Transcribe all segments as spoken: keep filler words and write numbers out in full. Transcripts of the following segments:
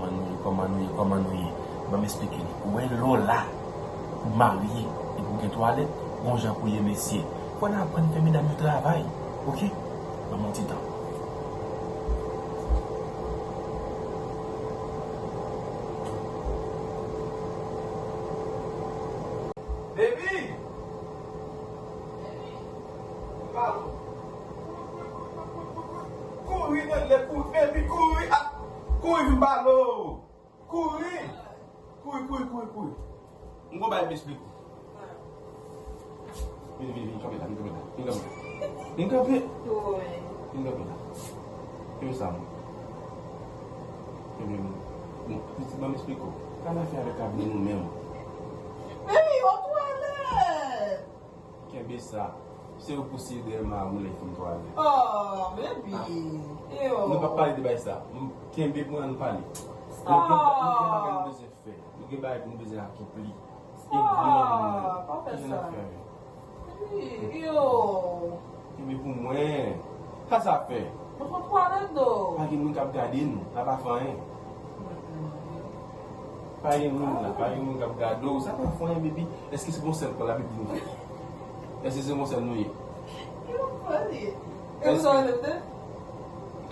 Kòman nou ye, kòman nou ye, kòman nou ye? Ban m esplike nou. Ou wè lè w la, ou marye, epi w gen twalèt, gon jan pou ye mesye. Fò n aprann fè medam yo travay, oke? Ban m yon ti tan. Baby! Baby! M pale w. Kouri, tande, kouri, baby, kouri, ah, kouri, m pale w. Kouri! Kouri, kouri, kouri, kouri. M gon bagay pou m esplike w. Vini, vini, vini, kanpe la, vini kanpe la. Vini kanpe. Vini kanpe. Vini kanpe la. Kenbe sa, mwen. Kenbe mwen. Bon, pitit, ban m esplike w. Sa n ap fè avèk kabrit nou menm? Baby, ou twalèt! Kenbe sa. Se ou pou siye dèyè mari w lè l fin twalèt. Oh, baby. Yo. Nou p ap pale de bagay sa. M, kenbe pou n pale. Nou gen ba-, nou gen bagay nou bezwen fè. Nou gen bagay pou nou bezwen akonpli. Stop. E granmoun. Pa fè sa. Yo. Kenbe pou mwen. Sa sa fè? Nou pran twalèt do. Pa gen moun k ap gade nou. Sa pa fè anyen. Pa gen moun la, pa gen moun k ap gade w. Sa pa fè anyen, baby. Èske se gon sèl pran la, baby, nou fè? Èske se gon sèl nou ye? Yo funny. E pou sa w leve?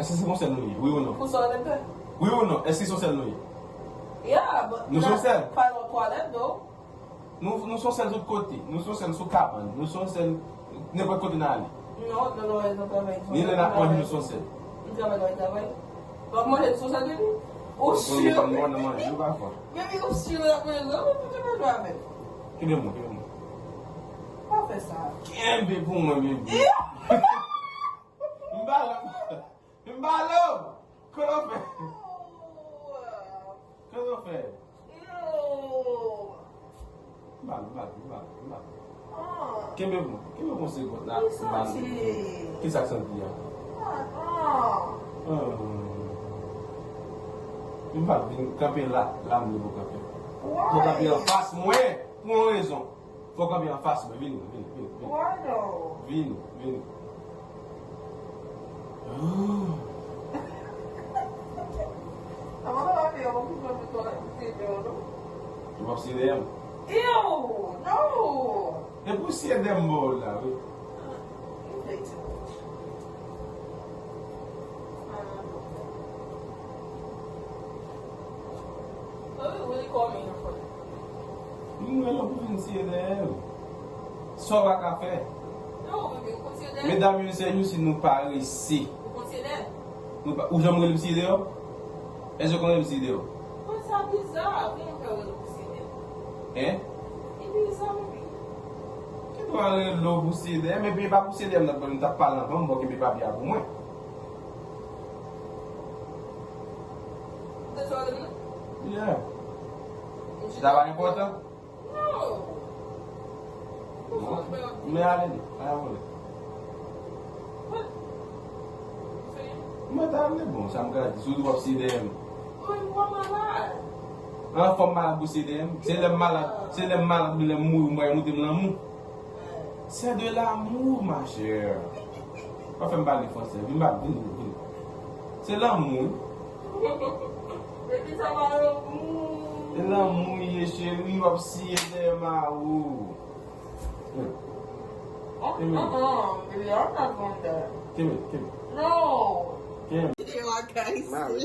Èske se gon sèl nou ye? Wi ou non? Pou sa w leve? Wi ou non? Èske se gon sèl nou ye? Yeah, but nou se yon sèl. Pa nan twalèt, though. Nou, nou se yon sèl tout kote. Nou se yon sèl sou kabann. Nou se yon sèl nenpòt kote n ale. Non, non, non, nou travay. Ni lè n ap manje, nou se yon sèl. Nou travay, nou travay. W ap manje, nou se yon sèl, baby? Ou si? Mwen, mwen, mwen, manje, ou pa fò. Baby, ou si w ap manje, non, ou pa jwe avè m. Kenbe mwen, kenbe mwen. Pa fè sa. Kenbe pou mwen, baby. M ba w. M ba w. Kote w fè? Kote w fè? Yo. M ba l, m ba l, m ba l, m ba l. Ah. Kenbe pou mwen, kenbe pou yon segond la. M ba l. Ki sa k santi a? Ah, ah. Hmm. M ba l, vin kanpe la, la m vle pou kanpe. Why? Fò kanpe anfas mwen, pou yon rezon. Fò w kanpe anfas mwen. Vini, vini, vini, vini. Why though? Vini, vini. Ah. Ou p ap siye dèyè m? Ew, no! E pou siye dèyè m ba w la, wi. Ah, you play too much. Ah, no. Oh, you really call me in a funny. M rele w pou vin siye dèyè m. Sa w pa ka fè. Non, men ou konn siye dèyè. Medam yo, se nou si nou parese. Ou konn siye dèyè. Nou pa, ou janm rele m siye dèyè w? Èske w konn rele m siye dèyè w? Bon, sa biza, kòman w fè rele w pou siye dèyè? Hein? E biza, baby. Ki dwa rele w pou siye dèyè m? Epi e pa pou siye dèyè m nan, m t ap pale anvan, m ba w kenbe papye a pou mwen. Ou te sou rele m? Yeah. Sa pa enpòtan? Non. Non. Men ale non, pa vole. Mwen ta vle bon, sa m ka di, si w di w ap siye dèyè m. Anfòm malad pou siye dèyè m. Se lè m malad, se lè m malad, lè m mouri, mwen moute m lanmou. C'est de l'amour, ma chère. Pa fè m pale fransè. Vin ba, vin, vin, vin. Se lanmou, wi. Baby, sa pa lanmou. Se lanmou, ye, cheri, w ap siye dèyè mari w. Hmm. Oh, uh-uh, baby, I'm not going there. Kenbe, kenbe. No. Kenbe. Mari.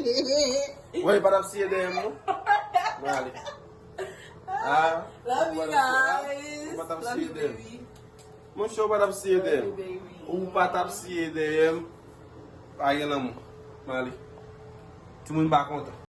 Wè, pa t ap siye dèyè m, non? Mwen ale. Ah, love you guys. Ou pa t ap siye dèyè m. Monchè, ou pa t ap siye dèyè m. Ou pa t ap siye dèyè m. Pa gen lanmou. Mwen ale. Timoun pa kontan.